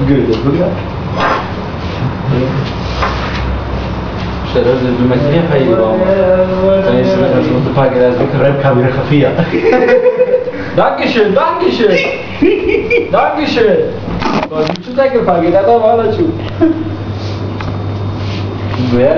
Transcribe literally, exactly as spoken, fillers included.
bigire, bigire. Şeref de bilmesine hayır ama. Sen şimdi nasıl mutlu paketler bir kıvrım kamera kafiya. Dankeschön, Dankeschön. Dankeschön. Bak, şu da ki paketler de var açık. Wer